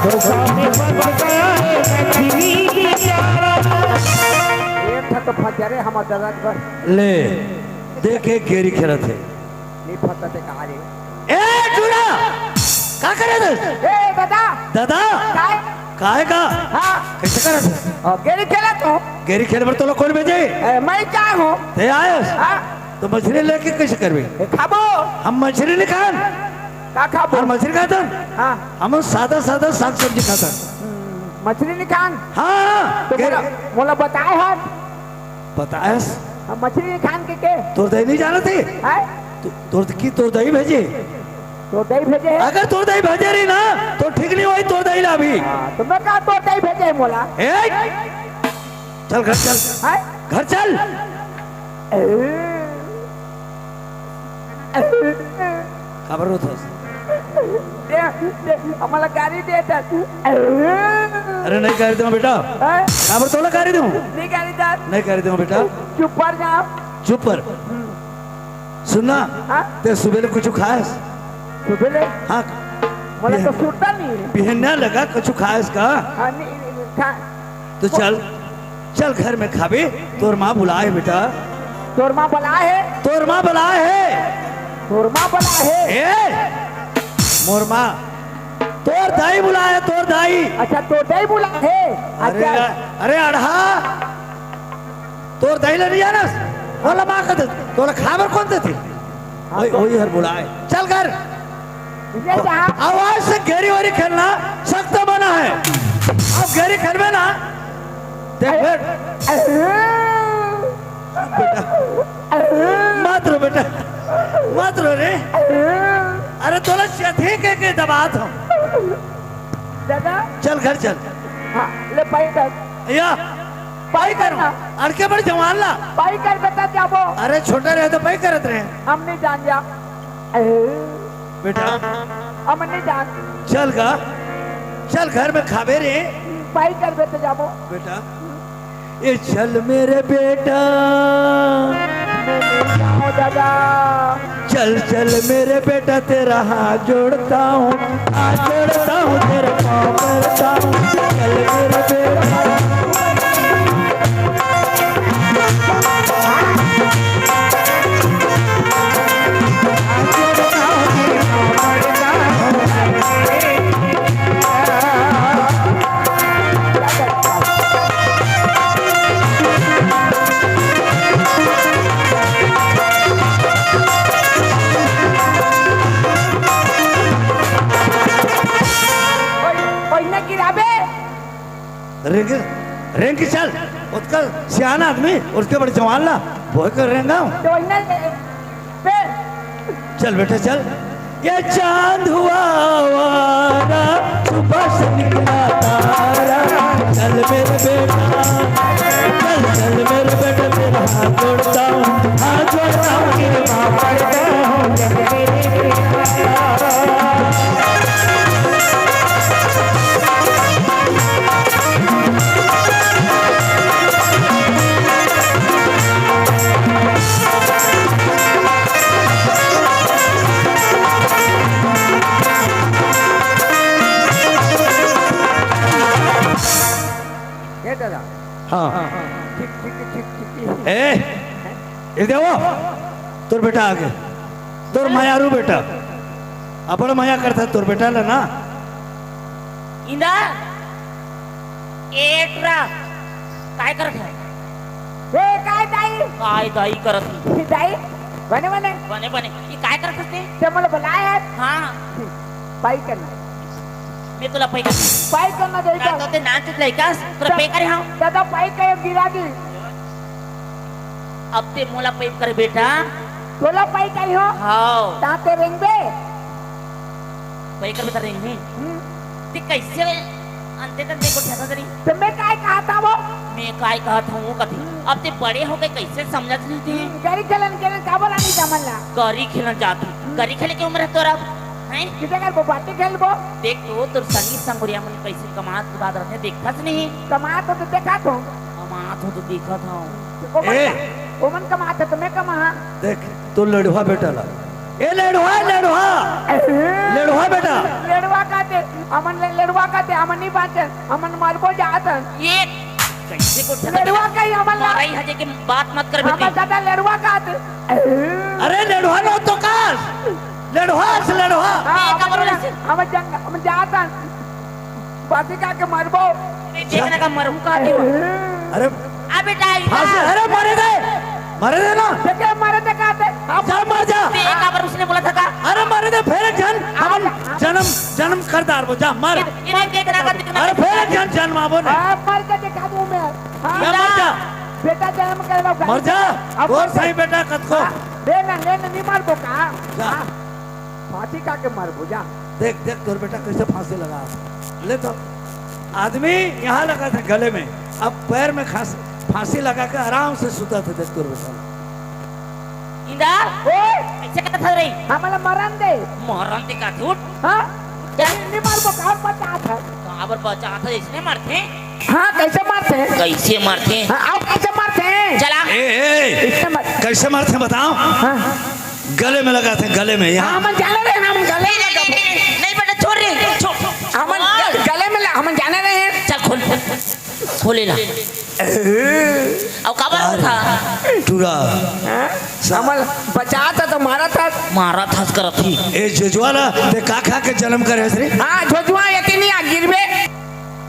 धोखा में फंस गया ये मछली बेचारा। ये था तो फंस जा रे हमार दादा घर। ले, देखे गेरी खेलत हे। नहीं फंसत हे कहाँ रे? ए, टूरा! का करत हस? ए, दादा! दादा! काय? काय का? हाँ। कइसे करत हस? ओ, गेरी खेलत हंव। गेरी खेले बर तोला कोन भेजे? ए, मैं का हंव? तैं आय हस? हाँ। तो मछली लेके कइसे करबे? ए, खाबो। हम मछली नइ खान। का खाबो? हम मछली खाथन? हाँ। हम सादा सादा साग सब्जी खाथन। हम्म, मछली नइ खान? हाँ, हाँ। तो गेरी मोला, मोला बताए हस? बताए हस? अब मछली नहीं खान के के? तोर दाई नहीं जानत हे? हैं? तो, तोर की तोर दाई भेजे? तोर दाई भेजे हे? अगर तोर दाई भेजे रही ना, तो ठीक नहीं होई तोर दाई ला भी। हाँ, तो मैं कहा तोर दाई भेजे हे मोला। ए! चल घर चल। हैं? घर चल। ए! काबर रोत हस? दे, दे, हमला गारी देत हस। अरे नहीं गारी देंव बेटा। हैं? काबर तोला गारी देंव? नहीं गारी देत। नहीं गारी देंव बेटा। चुप पर जा। चुप पर। सुन ना, हाँ? ते सुबह ले कुछ खायस? सुबह ले? हाँ। मोला तो बिहन-, सुरता नहीं हे। बिहनिया लगा कुछ खायस का? हाँ, नहीं, नहीं, नहीं, खा- तो चल, चल घर में खाबे, तोर माँ बुलाए हे बेटा। तोर माँ बुलाए हे? तोर माँ बुलाए हे। तोर माँ बुलाए हे? ए, मोर माँ, तोर दाई बुलाए हे, तोर दाई। अच्छा, तोर दाई बुलाए हे। अरे, अच्छा। अरे अड़हा, तोर दाई ला नहीं जानस? ओला माँ कथे, तोला खाए बर कोन देथे? हाँ, ओही, तो ओही हर बुलाए। चल घर। ये जा। आवाज से गेरी वेरी खेलना सख्त मना हे। अब गेरी खेलबे ना, देख अरे, बेट। अरे, बेटा, अरे, मत रो बेटा, मत रो रे। अरे। अरे तोला चथे के, के दबात हंव। दादा। चल घर चल। हाँ, ले पाई कर। या। पाई कर ना। अड़के बड़ जवान ला। पाई कर बेटा जाबो। अरे छोटा रहे तो पाई करत रहे। हम नहीं जान जा। अरे। बेटा। हम नहीं जान। चल गा। चल घर में खाबे रे। पाई कर बेटा जाबो। बेटा। ये चल मेरे बेटा। मैं नहीं जाऊँ दादा। चल चल मेरे बेटा तेरा हाथ जोड़ता हूँ, हाथ जोड़ता हूँ तेरा पाँव पड़ता हूँ। चल मेरे बेटा। ओइने गिराबे। रेंग, रेंग के चल, ओतका सियान आदमी, ओतके बड़ जवान ला, बोहे कर रेंगा। तो ओइने बे। चल बेटा चल। ये चांद हुआ आवारा, सुबह से निकला तारा। चल मेरे बेटा, चल, चल मेरे बेटा, तेरा हाथ जोड़ता हूँ, हाथ जोड़ता हूँ, तेरे पाँव पड़ता हूँ, चल मेरे बेटा। ए दादा। हाँ। हाँ, हाँ, ठीक, ठीक, ठीक, ठीक, ठीक। ए, ये देखो, तोर बेटा आगे, तोर मयारू बेटा, अबड़ मया करता तोर बेटा ला ना। इंदा, ए टुरा, काय करत हे? ए, काय दाई? काय दाई करत हे? दाई, बने, बने। बने, बने। ये काय करत हस ते? ते मोला बुलाए हे। हाँ। पाई करना। मैं तोला पाई करना। पाई करना दाई का? तो ते नाच लइका, तोला पाई करे हाँ। दादा पाई करे गिरा दी। अब ते मोला पाई कर बेटा। तोला पाई करी हो? हाव। ता ते रेंगबे? पाई कर बेटा रेंगबे। हम्म। ते कैसे अंते तंते को ठेका करी? तो मैं काय कहत हंव वो? मैं काय कहत हंव वो कथी? अब ते बड़े हो गए कैसे समझत नहीं थे? हम्म, गरी खेलन खेलन काबर आनी जमन ला? गरी खेलन जात हूँ। हम्म। गरी खेले के उम्र है तोरा? हैं? किसे कर वो बाटी खेलबो? देख तो तोर संगी संगुरिया मन कैसे कमात उदात रहते देखत नहीं? कमात हो तो देखत हो। कमात हो तो देखत हूँ। ओमन ए! का-, ओमन कमात हे तो मैं कमा। देख, तो लेड़वा बेटा ला। ए लेड़वा, लेड़वा। अरे। लेड़वा बेटा। लेड़वा कहते, हमन ले-, लेड़वा कहते, हमन नहीं बाँचन, हमन मरबो जात हन। ये कैसे को लेड़वा कही हमन ला। माराई हजे के बात मत कर हमन बेटी। दादा लेड़वा कहते। अरे लेड़वा नो तो कास। लेड़वा से लेड़वा। हाँ, ये का हमन बोले ला-, से? हमन जंग-, हमन जात हन। बाती का के मरबो। देखने का मरहूं का देवा। अरे। आ बेटा, इधर। फांसी, अरे, मारे दे। मारे दे ना। देखे, मारे दे का दे। हम जा, मर जा। ते एक बार उसने बोला था का? अरे, मारे दे, फेर एक जन, हम जन्म, जन्म कर दार वो, जा, मर। इधर, इधर देखना का, देखना अरे, का। फेर एक जन जन्म आवो ने। हाँ, मर के दिखा दूं मैं। हाँ। जा, मर जा। बेटा जनम करे बर मर जा। अब तोर मर जा। सही बेटा कतको। हाँ, ले ना, ले ना, नहीं मरबो का? जा। हाँ, फांसी खा के मरबो, जा। देख, देख, तोर बेटा कैसे फांसी लगा। ले तो, आदमी यहाँ लगा थे गले में, अब पैर में खास, फांसी लगा के आराम से सुता थे। देख तोर बेटा। इंदा, ओए! कैसे करत हस रे? हमला मरन दे। मरन दे का झूठ? हाँ? जा। नहीं मरबो, काबर बचात हस? काबर बचात हस, इसने मरथे? हाँ, कैसे मरथे? कैसे मरथे? हाँ, आओ, कैसे मरथे? चला। ए, ए, इसने मर- कैसे मरथे बताओ? हाँ। गले में लगाथे, गले में, यहाँ। हाँ, हमन जाने रहे, हम गले नहीं, में नहीं, नहीं, नहीं, नहीं, बेटा, छोड़ रे, छोड़। हमन छोड़। ग-, गले में ला-, हमन जाने रहे। चल, खोल, खोल, खोल, खोले ला। ए, अब काबर अरे, होता? टूरा। हाँ? सा- हमन बचात हस तो मारत हस। मारत हस करत ही। ए, जोजवा ला, ते का खा के जनम करे हस रे? हाँ, जोजवा, ये तीन आ गिरबे।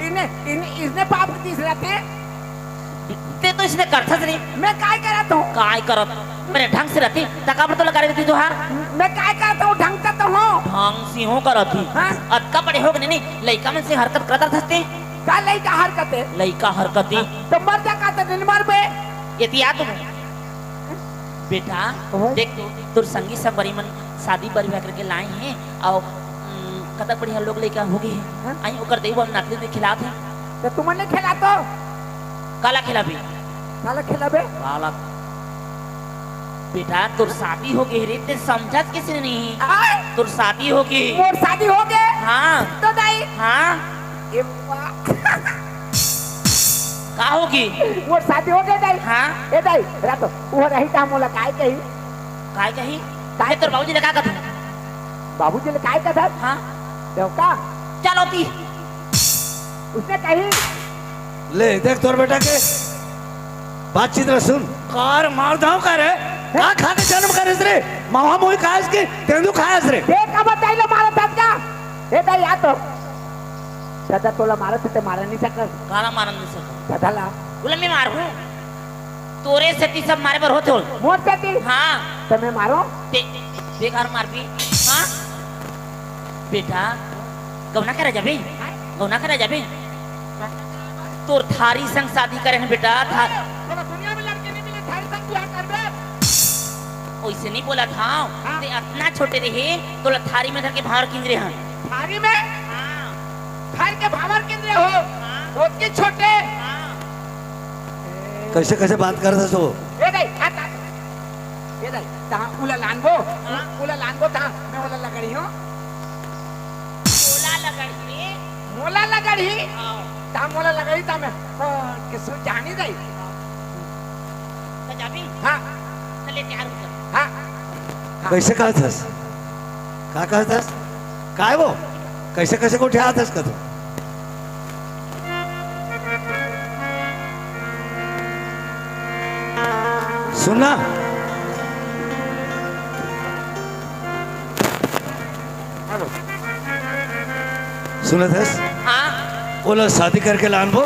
इन्हें, इन्हें, इसने पाप दिस रहते। ते तो इसने करथस नहीं। मैं काय करत हूँ? काय करत? मेरे ढंग से रहती, त काबर तो लगा रहती जोहार। मैं काय करत हूँ? ढंग से तो हूँ। ढंग से हूँ करत ही। हाँ? अतका बड़े हो गए नहीं, लइका मन से हरकत करत रहते। का लइका हरकत है? लइका हरकत ही। हाँ, तो मर जा का तो नहीं मरबे। ये दिया तुम। बेटा, ओए। देख तो, तोर संगी संगवारी मन शादी बर ब्याह करके लाए हैं, अउ, उम, कतक बढ़िया लोग लइका हो गए हैं। हाँ? आई ओकर देव नाती भी खिलात है। तो तुमन नहीं खिला तो? काला खिलाबे? काला खिलाबे? काला। बेटा, तोर शादी हो गए रे, ते समझत किसे नहीं? आय? तोर शादी हो गए। मोर शादी हो गए? हाँ। तो दाई? हाँ। ए बा- का होगी? मोर शादी हो गए दाई। हाँ। ए दाई, रातो, वो रही था मोला काय कही? काय कही? काय? ये तोर बाबूजी ले का कथा? बाबूजी ले काय कथा? हाँ। देव का? चलो ती। उसने कही। ले, देख तोर बेटा के बातचीत ला सुन। कार मार दाव का रे? का खा के जनम करे रे? मावा मोई खायस के तेंदू खायस रे? देख अब दाई ला मारा था का? ए दाई, या तो। दादा तोला मारत हे, ते मारा नहीं सकत। काला मारन नहीं सकत। दादा ला। बोला, मैं मारहूँ। तोरे सेती सब मारे बर होत हो। मोर सेती? हाँ। त मैं मारो? ते, बेकार मारबी। हाँ? बेटा, गौना करा जाबे? गौना करा जाबे? तोर थारी संग शादी करे हैं बेटा, था- तोला दुनिया में लड़के नहीं मिले, थारी संग बियाह करबे? ओइसे नहीं बोला था। हाँ। ते अतना छोटे रहे, तोला थारी में धर के भांवर किंजरे हैं। थारी में? हाँ। धर के भांवर किंजरे हो? हाँ। ओतकी छोटे? हाँ। कैसे, कैसे बात करत हस वो? ए दाई, हाथ, हाथ। ए दाई, तहाँ उला लानबो, हाँ। उला लानबो, तहाँ मैं ओला लगड़ही हूँ। ओला लगड़ही? मोला लगड़ही? हाँ। तहाँ मोला लगड़ही, तहाँ मैं, हाँ, किसु जानी दाई। त जाबी? हाँ। चले, तैयार हो जा। हाँ। हाँ। कैसे कहत हस? का कहत हस? काय वो? कैसे, कैसे गोठियात हस कथो? सुन ना। हेलो। सुनत हस? हाँ। ओला शादी करके लानबो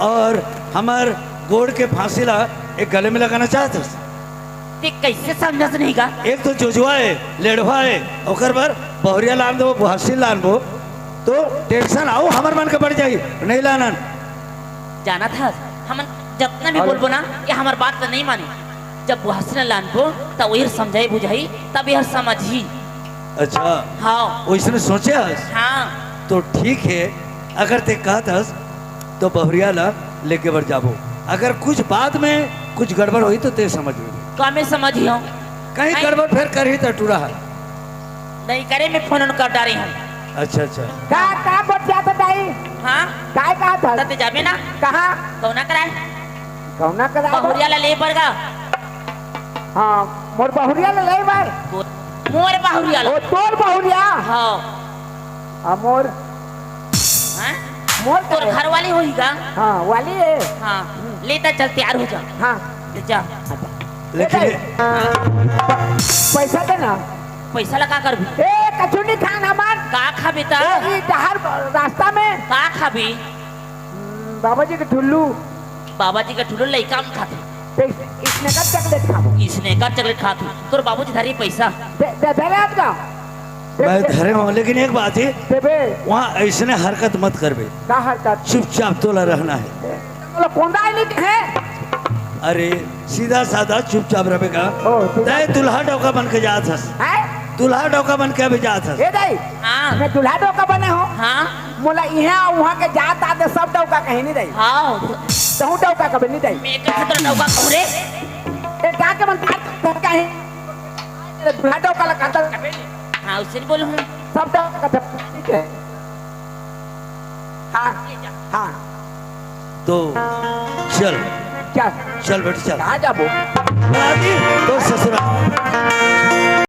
अउ हमर गोड़ के फांसी ला एक गले में लगाना चाहत हस? ते कैसे समझस नहीं का? एक तो जोजवा हे, लेड़वा हे, ओकर बर बहुरिया लान देबो, बुहासिन लानबो, तो tension अउ हमर मन के बढ़ जाही, नहीं लानन। जानत हस, हमन जतना भी अरे। बोलबो ना, ये हमर बात ला नहीं माने। जब बुहासिन लानबो, त वही समझाई बुझाई, तब ये समझही। अच्छा। हाँ। वइसने सोचे हस? हाँ। तो ठीक हे, अगर ते कहत हस, तो बहुरिया ला लेके बर जाबो। अगर कुछ बाद में कुछ गड़बड़ होही तो ते समझ लेबे। का मैं समझिहूँ? कहीं नहीं। गड़बड़ फेर करही त टूरा हे। नहीं करे, मैं फोन उन कर डारी हूँ। अच्छा, अच्छा। का, का बतियात हस दाई? हाँ? काय कहत हस? त ते जाबे ना? कहाँ? गौना कराए। गौना कराए बर? बहुरिया ला ले बर गा। हाँ, मोर बहुरिया ला ले बर? मोर बहुरिया ला। ओ, तोर बहुरिया? हाँ। आ मोर? हाँ? मोर तोर का हे? घर वाली होही गा? हाँ, वाली हे। हाँ, ले त चल, तैयार हो जा। हाँ। ले जा। अच्छा। लेकिन ए, ये प-, पैसा दे ना। पैसा ला का करबी? ए, कछु नहीं खान हमन। का खाबे त? ए, ई डहर रास्ता में। का खाबी? हम्म, बाबा जी के ठुल्लू। बाबा जी के ठुल्लू लइका मन खाथे। तो इस-, इसने का चॉकलेट खाबो। इसने का चॉकलेट खाथे। तोर बाबूजी धरे पैसा। दे, दे, धरे आपका? दे, मैं दे। धरे हूँ, लेकिन एक बात हे, देबे। वहाँ ऐसने हरकत मत करबे। का हरकत? चुपचाप तोला रहना हे। कोंदा नहीं है। अरे, सीधा साधा चुपचाप रहे का। ओ, सीधा। तैं दूल्हा डौका बन के जात हस। हैं? दूल्हा डौका बन के अभी जात हस। ए दाई, हाँ। मैं दूल्हा डौका बने हो। हाँ। मोला इहाँ अउ उहाँ के जात आते सब डौका कहीं नहीं दाई। हाँ। तहूँ डौका कभी नहीं दाई। मैं कैसे तो डौका कहूँ रे? ए, का के मन का कहीं? दूल्हा डौका ला कहता। हाँ, उससे नहीं बोलूँ हूँ। सब डौका कहता। ठीक है। हाँ, हाँ। तो चल। चल। चल बेटी, चल। कहाँ जाबो? बराती तो ससुरा।